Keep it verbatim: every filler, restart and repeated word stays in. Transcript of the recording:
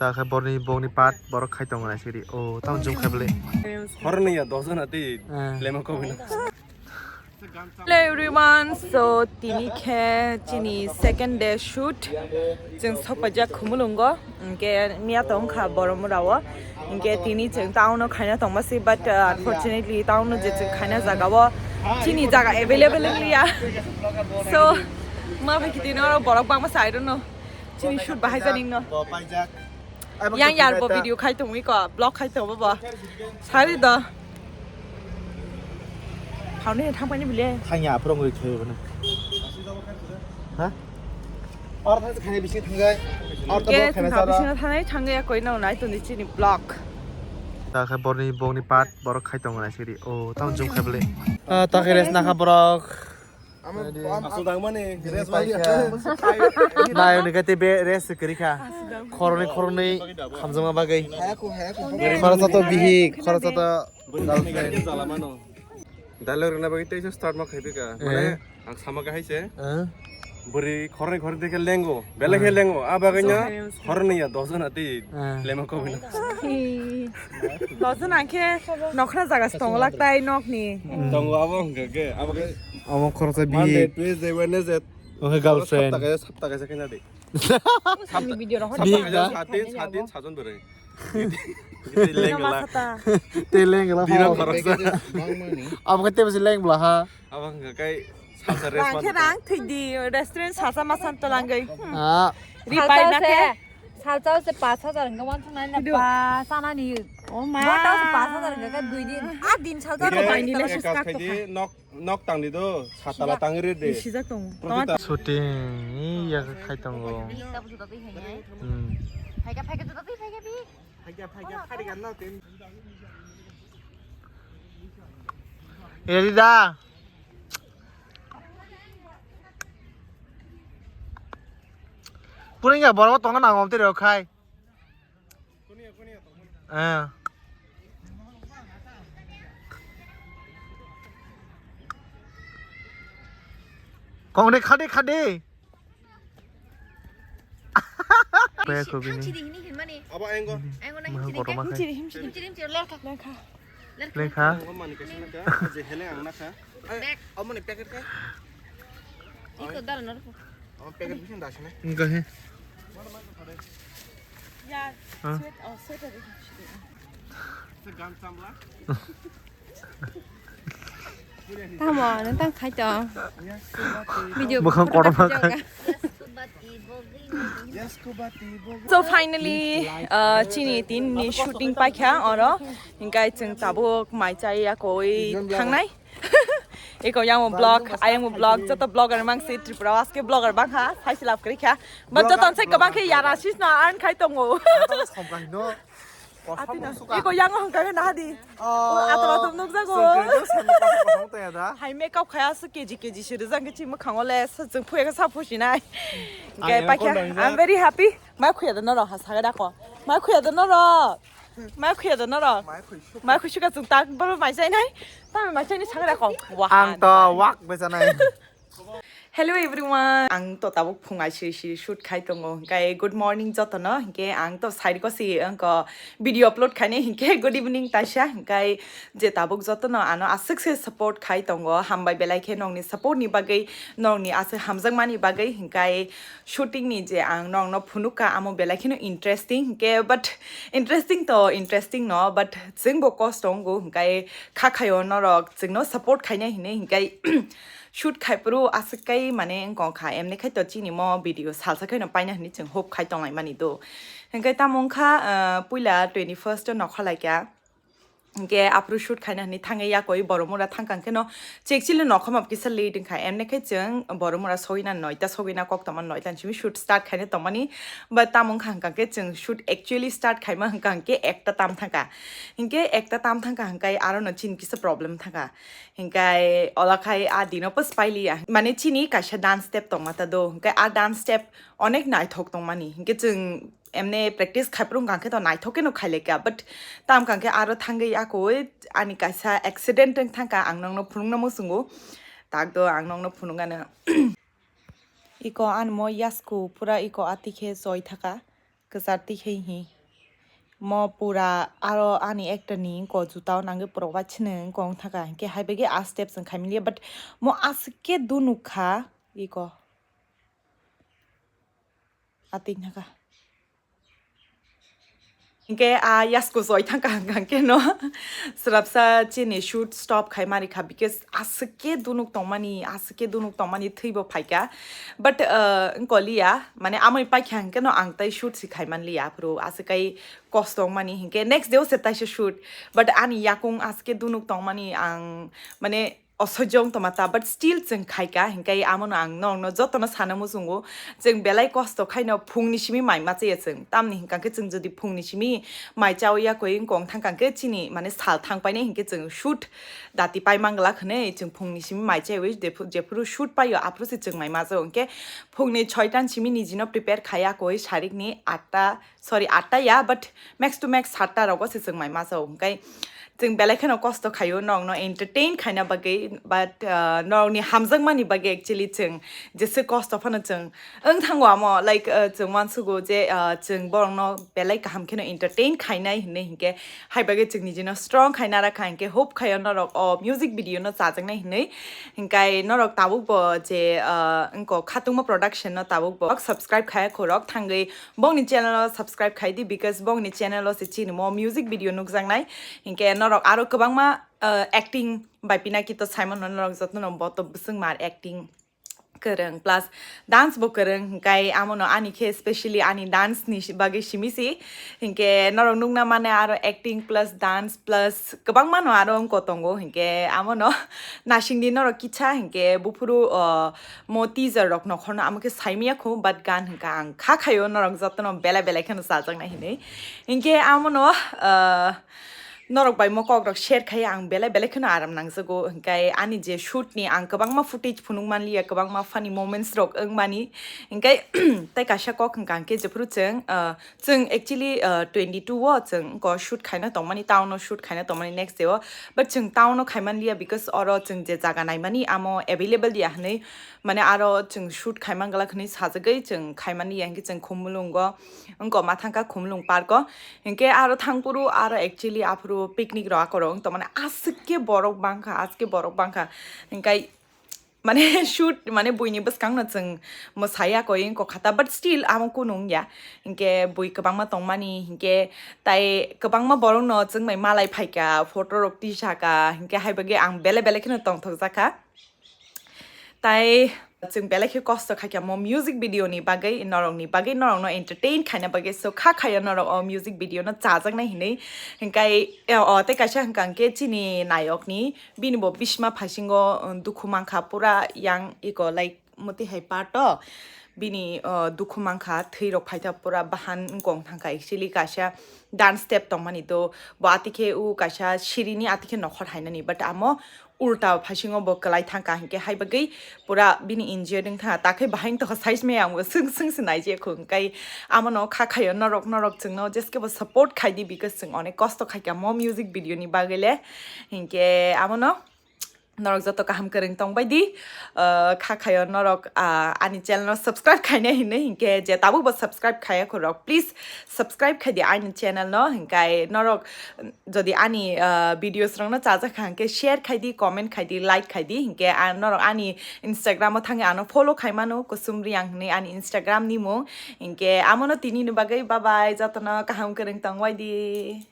Ta khe borni bongni part borok khai tongo na siri. O, tamo jum khai bwle. Horni ya dos jona tei Ah. lema kobina. Hello everyone, so tini khe chini second day shoot. Chwng sokpajak Khumulungo, hwnkhe miya tong kha Boromurao. Hwnkhe tini chwng town o khaina tongma si, but uh, unfortunately town o je chwng khaina jaga o chini jaga available wngya. So ma bai kiti no borok bangma sa, I don't know. Chini shoot bahai jani no. Bo paijak. Yang yar bo video khai tongwi ko, vlog khai tongwi bo. Sari do. Hauni thang pani bile. Thangya aprong ri khai bana. Ha? Or thang khai bisi thangai. Or to Ke khai thang sara. Bisi thangai thangai koi no nai toni chini vlog. Ta khe borni bongni part borok khai tongo na siri. O, tamo jum khai bwle. Ah, ta khe res na kha borok. Aswk dang mani, rest wali. Nai, oni kate be rest kwrwi kha. Khoroknwi, khoroknwi khamjakma bagwi. Khoroksa to bihik, khoroksa to girlfriend. Dialogue rwna bagwi teisa start ma khai pika. Eh. Mane, ang sama kahai se. Eh. Bwrwi khoroknwi, khoroknwi khe lengo, belai khe lengo. A bagwino khoroknwi ya dos jona tei lema kobina. Dos jona khe nokhra jaga se tongo lak tai nokni. Tongo abo hwnkhe khe, abo khe Omo khoroksa Monday, bihik. Tuesday, Wednesday. Omo khe girlfriend. Sapta kaisa, sapta kaisa khe na de. Video rok Sapta bihik kaisa da? Satin, satin, sajon bwrwi. Gidi lengla. Tei lengla Dino ha. Khoroksa. Abo khe tebose lengbla ha. Abo hwnkhe kai salsa rest Rang khe man. Rang thwi di, restaurant salsa masan to langwi. Ah. Ripai na khe. Salsa se pas hajar hwnkhe wansuk nai na Video. Pa sana ni. Oh ma. Bota se pas hajar hwnkhe dui din. A din salsa Video. Bai ni le Ek sis kak khai to di, kha. Nok, nok tang di do, satala tang ri di. Sijak tongo. Profit. Shooting ni ya khai tongo. Hmm. Phaikha, phaikha, juta twi phaikha bi. Phaikha, phaikha, phaikha, no tin. Erida. Puringya borok tongna nangom tei rok khai. Eh. Kong de khade khade. Pe ko bini. Himchiri hini hinmani. Abo engo. Engo na himchiri. Himchiri himchiri. Himchiri himchiri lekha. Lekha. Lekha. Abo mani kaisa na ka. Je hele ang na ka. Bag. Abo ni packet ka. Iko dara na. Abo packet bisin da sini. Enggak he. Ya. Hah? Sweat, oh, sweater. Tamo, nang tang khai to. Video Bukhang kotor ma khai. So finally, uh, chini tin ni shooting paikha oro. Hingkai chwng tabuk mai chai ya koi thangnai. Eko yang vlog, ayang vlog, joto vlogger mang si Tripura aske vlogger bang ha, sai silap kri kha. But joto sai kabang khe yara sis na earn khai tongo. Iko yang hong khe na di. Oh, atom atom nuk jago. Hai makeup khaya su K G K G siri jang ke chimo khango le sa jung phuya sa phusi nai. Gai pa kya. I'm very happy. Mai khuya da noro ha saga da ko. Mai khuya da noro. Mai khuya da noro. Mai khusu ka jung tak bal mai sai nai. Ta mai sai ni saga da ko. Wah. Ang to wak be janai. Hello everyone, ang to tabuk phung aisiri siri shoot khai tongo, hingkai good morning jotono, hingke ang to side ko si angko video upload khaini, hingke good evening taisa, hingkai je tabuk jotono ano aswk se support khai tongo, hambai belai khe nongni support ni bagwi, nongni aswk hamjakmani bagwi, hingkai shooting ni je ang nongno phunukha amo belai kheno interesting, hingke but interesting to interesting no, but chwngbo kosto wngo, hingkai kha khaio norok chwngno support khaina hinwi, hingkai shoot khai phuru aswk kai mane wngkha, emni khai to chini mo video salsa khaino paina hinwi chwng hope khai tonglai mani do. Hingke tamo wngkha, ah, puila twenty first o nokha laikha. Hingke aphuru shoot khaina hinwi thangwi yakoi Boromura thangkang kheno chekchili nokha map kisa late wngkha. Emni khai chwng Boromura sogwina noita sogwina koktoma noita ni simi shoot start khaina tongmani. But tamo wngkha hingkha khe chwng shoot actually start khaima hingkha hingke ekta tam thangkha. Hingke ekta tam thangkha hingkai aro no chini kisa problem thangkha. Hingkai ola khai a dino pos pailiya. Mane chini kaisa dance step tongma ta do. Hingkai a dance step onek naithok tongmani. Hingke chwng emne practice khai phuru hingkha khe to naithok khe no khailai kha. But tam hingkha khe aro thangwi akoi ani kaisa accident wng thangkha, ang nongno phunukna muchungo. Tak do ang nongno phunukgano. Iko anmo yasku pura iko ati khe choi thaka. Kwchar twi khai hi. Mo pura aro ani actor ni wngko juta o nangwi pura wachine wngko wng thaka. Hinkhe hai bagwi a step chwng khaimiliya, but mo aswk khe dunuk kha iko. Atwng thaka. Hinkhe a yasku soi thangka hwnkha khe no swrapsa chini shoot stop khai mari kha, because aswk khe dunuk tongmani, aswk khe dunuk tongmani thwibo phaikha. But, uh, wngkoliya, mane amoni paikha hwnkhe no ang tai shoot si khai manliya, aphuru aswk kai kosto wngmani hinkhe next day o se taisa shoot. But ani yakung aswk khe dunuk tongmani ang, mane, osoijong tongma ta, but still chwng khaika, hinkhe amono ang norokno jotono sana muchungo, chwng belai kosto khaino phungni simi mai ma chaya chwng, tamni hinkha khe chwng jodi phungni simi mai chawi yakoi wngkong thangkha khe chini mane sal thang painai hinkhe chwng shoot dati pai manglak hwnwi chwng phungni simi mai chawi jephu-, jephuru shoot paio aphuru se chwng mai ma chao, hinkhe phungni soitan simi nijino prepare khaya koi sarikni atta, sorry, atta ya, but max to max satta rogo se chwng mai ma chao, hinkhe chwng belai kheno kosto khaio norokno entertain khaina bagwi, but, uh, norokni hamjakmani bagwi actually chwng jese kosto phano chwng wng thango amo, like, uh, chwng uansugo je, uh, chwng borokno belai kaham kheno entertain khainai hinwi, hinkhe hai bagwi chwng nijino strong khaina rakha, hinkhe hope khaio norok o music video no chajaknai hinwi, hinkhe norok tabukbo je, uh, wngko Khatungma Production no tabukbo subscribe khaya khorok thangwi bongni channel o subscribe khai di, because bongni channel o se chini mo music video nukjaknai. Hinkhe norok aro kwbangma, uh, acting bai Pinaki to Simon no norok jotono bo to bwswng mar acting kwrwng plus dance bo kwrwng, hinkhe amono ani khe specially ani dance ni bagwi simi si. Hinkhe norok nukna mane aro acting plus dance plus kwbangma no aro wngko tongo, hinkhe amono nasingdi norok kisa hinkhe buphuru, uh, mo teaser rok nokhorno amo khe saimaya khu, but gan hinkha ang kha khaio norok jotono belai belai kheno chajaknai hinwi. Hinkhe amono, uh, norok bai mo kok rok share khai ang belai belai kheno aram nangjago, hinkhe ani je shoot ni ang kwbangma footage phunuk manliya, kwbangma funny moments rok wng mani, hinkhe tei kaisa kok hinkha hinkhe jephuru chwng, uh, Chwng actually, uh, twenty two o chwng ko shoot khaina tongmani, town o shoot khaina tongmani next day o. But chwng town o khaimanliya because oro chwng je jaga naimani amo available ya hinwi, mane aro chwng shoot khaiman glak hinwi sajagwi chwng khaimanliya, hinkhe chwng Khumulwngo, wngko ma thangkha Khumulwng park o. Hinkhe aro thangphuru aro actually aphuru picnic rok akorok wng tongmani, aswk khe borok bangkha, aswk khe borok bangkha. Hinkhe mane shoot, mane buini bwskangno chwng mwsaya koi wngkha ta, but still amo kunu wngya. Hinkhe bui kwbangma tongmani, hinkhe tai kwbangma borokno chwng bai malai phaikha, photo rok tisaka, hinkhe hai bagwi ang belai belai kheno tongthokjakha. Tai chwng belai khe kosto khaikha mo music video ni bagwi, norokni bagwi, norokno entertain khaina bagwi, so kha khaio norok o music video no chajaknai hinwi. Hinkhe o tei kaisa hwnkha hinkhe chini nayokni Bini bo bisma phasingo, um, dukhu mankha, pura yang iko, like, moti hai part o bini, uh, dukhu mankha, thwi rok phaitha, pura bahan wngkong thangkha. Actually kaisa dance step tongmani to, bo atikhe u kaisa sirini atikhe nokhor hainani, but amo ulta phasingo bo kwlai thangkha, hinkhe hai bagwi pura bini injured wng thangkha. Takhe bahai wng tongkha size maya, ang bo swng swng se naijekho, hinkhe amo no kha khaio norok, norok chwngno jeskebo support khaidi, because chwng onek kosto khaikha mo music video ni bagwi le. Hinkhe amo no norok joto kaham kwrwng tongbai di, uh, kha khaio norok, uh, ani channel no subscribe khaina hinwi, hinkhe je tabuk bo subscribe khaya khorok, please subscribe khai di ani channel no. Hinkhe norok jodi ani, uh, videos rok no chajakha hinkhe share khai di, comment khai di, like khai di, hinkhe, ah, norok ani Instagram o thangwi ano follow khai mano, Kusum Reang hinwi ani Instagram ni mung. Hinkhe amo no tini ni bagwi bye bye, joto no kaham kwrwng tongbai di.